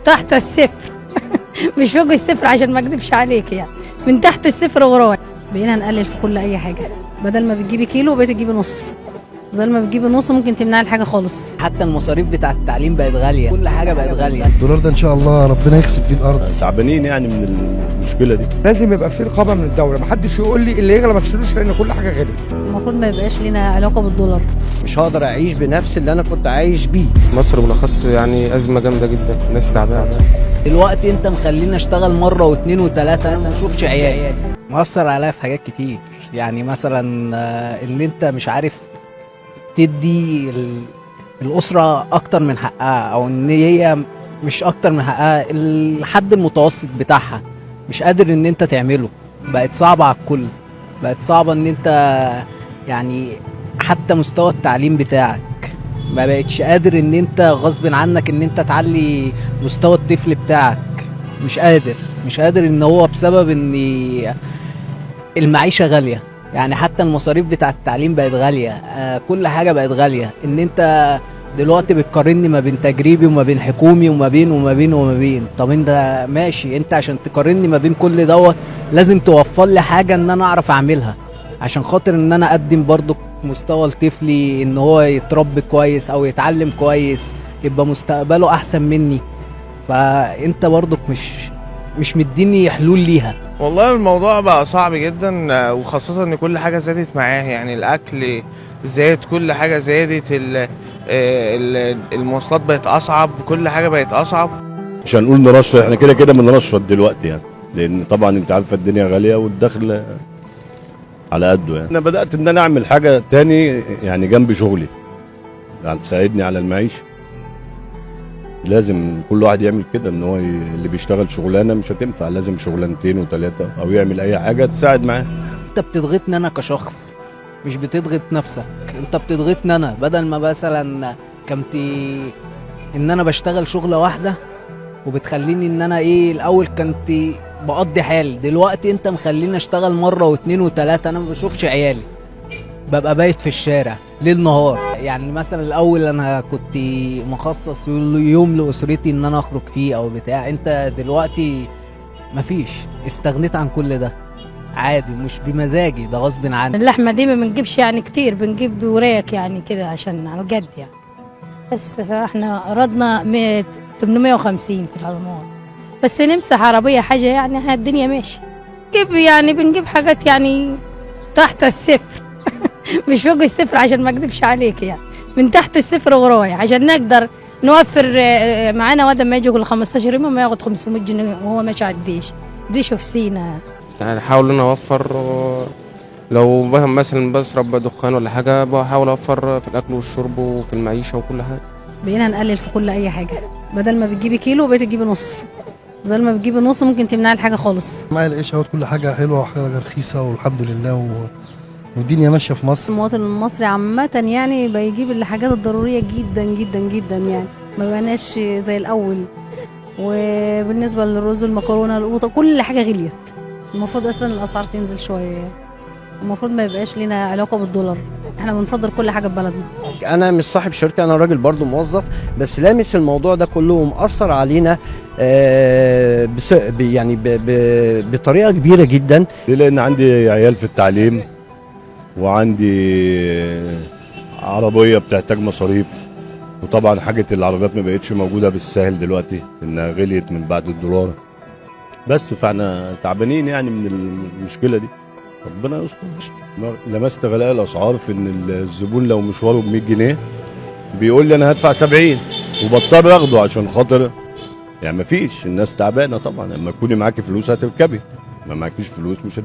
تحت الصفر مش فوق الصفر عشان ما اكذبش عليك، يعني من تحت الصفر وراي. بقينا نقلل في كل اي حاجه، بدل ما بتجيبي كيلو بقيت تجيبي نص، بدل ما بتجيبي نص ممكن تمنعي الحاجة خالص. حتى المصاريف بتاع التعليم بقت غالية، كل حاجة بقت غالية. الدولار ده ان شاء الله ربنا يخسف بيه الارض. تعبانين يعني من المشكلة دي. لازم يبقى في رقابه من الدولة، محدش يقول لي اللي يغلى ما تشتروش لان كل حاجة غلت. المفروض ما يبقاش لنا علاقة بالدولار. مش هقدر اعيش بنفس اللي انا كنت عايش بيه. مصر بالاخص يعني ازمة جامدة جدا، الناس تعبانة. دلوقتي انت مخليني اشتغل مرة واثنين وثلاثة، انا ما بشوفش عيالي. مأثر عليا في حاجات كتير، يعني مثلا ان انت مش عارف تدي الأسرة أكتر من حقها، أو إن هي مش أكتر من حقها، الحد المتوسط بتاعها مش قادر إن أنت تعمله. بقت صعبة على الكل، بقت صعبة إن أنت يعني حتى مستوى التعليم بتاعك ما بقتش قادر إن أنت غصب عنك إن أنت تعلي مستوى الطفل بتاعك، مش قادر إن هو بسبب إن المعيشة غالية. يعني حتى المصاريف بتاع التعليم بقت غالية، كل حاجة بقت غالية. ان انت دلوقتي بتقارني ما بين تجريبي وما بين حكومي وما بين وما بين وما بين. طب انت ماشي، انت عشان تقارني ما بين كل دوت لازم توفر لي حاجة ان انا اعرف اعملها، عشان خاطر ان انا اقدم برضو مستوى لطفلي ان هو يتربي كويس او يتعلم كويس، يبقى مستقبله احسن مني. فانت برضك مش مديني حلول ليها. والله الموضوع بقى صعب جدا، وخاصة ان كل حاجة زادت معاه، يعني الاكل زاد، كل حاجة زادت، المواصلات بقت اصعب، كل حاجة بقت اصعب. مش هنقول نرشد، احنا كده كده بنرشد دلوقتي يعني، لان طبعا انت عارفه الدنيا غالية والدخل على قده يعني. انا بدات ان انا اعمل حاجة تاني يعني جنب شغلي، يعني تساعدني على المعيشة. لازم كل واحد يعمل كده، ان هو اللي بيشتغل شغلانة مش هتنفع، لازم شغلانتين وثلاثة او يعمل اي حاجة تساعد معاه. انت بتضغطني انا كشخص، مش بتضغط نفسك، انت بتضغطني انا. بدل ما مثلا كنت ان انا بشتغل شغله واحدة وبتخليني ان انا ايه، الاول كنت بقضي حالي، دلوقتي انت مخليني اشتغل مرة واثنين وثلاثة، انا ما بشوفش عيالي، ببقى بايت في الشارع ليل نهار. يعني مثلا الاول انا كنت مخصص يوم لاسرتي ان انا اخرج فيه او بتاع، انت دلوقتي مفيش، استغنيت عن كل ده عادي، مش بمزاجي، ده غصب عني. اللحمة دي ما بنجيبش يعني كتير، بنجيب وراك يعني كده عشان على الجد يعني. بس فاحنا قرضنا 850 في العمار، بس نمسح عربية حاجة يعني الدنيا ماشي. نجيب يعني بنجيب حاجات يعني تحت الصفر مش فوق الصفر عشان ما اكذبش عليك، يعني من تحت الصفر وراي عشان نقدر نوفر. معانا واد ما يجي كل 15 يوم ما ياخد 500 جنيه وهو ماشي على الديش، ديشه في سينا. يعني احاول ان انا اوفر، لو مثلا بشرب دخان ولا حاجة بحاول اوفر في الاكل والشرب وفي المعيشة وكل حاجة. بقينا نقلل في كل اي حاجة، بدل ما بتجيبي كيلو بقيت تجيبي نص، بدل ما بتجيبي نص ممكن تمنعي الحاجة خالص. معايا العيش اهوت، كل حاجة حلوة وحاجه رخيصة والحمد لله، والدنيا ماشية في مصر. المواطن المصري عامة يعني بيجيب الحاجات الضرورية جدا جدا جدا، يعني ما بقناش زي الاول. وبالنسبة للرز المكرونه القوطه كل حاجة غليت، المفروض اصلا الاسعار تنزل شوية، المفروض ما يبقاش لنا علاقة بالدولار، احنا بنصدر كل حاجة في بلدنا. انا مش صاحب شركة، انا راجل برضو موظف، بس لامس الموضوع ده كله ومأثر علينا يعني بطريقة كبيرة جدا. ليه؟ لان عندي عيال في التعليم، وعندي عربية بتحتاج مصاريف، وطبعا حاجة العربيات ما بقتش موجودة بالسهل دلوقتي انها غليت من بعد الدولار. بس فاحنا تعبانين يعني من المشكلة دي، ربنا يستر. لمست غلاء الاسعار في ان الزبون لو مشواره ب 100 جنيه بيقول لي انا هدفع 70، وبضطر اخده عشان خاطر يعني مفيش، الناس تعبانة طبعا. لما تكوني معاكي فلوس هتركبي، ما معكيش فلوس مش هتركبي.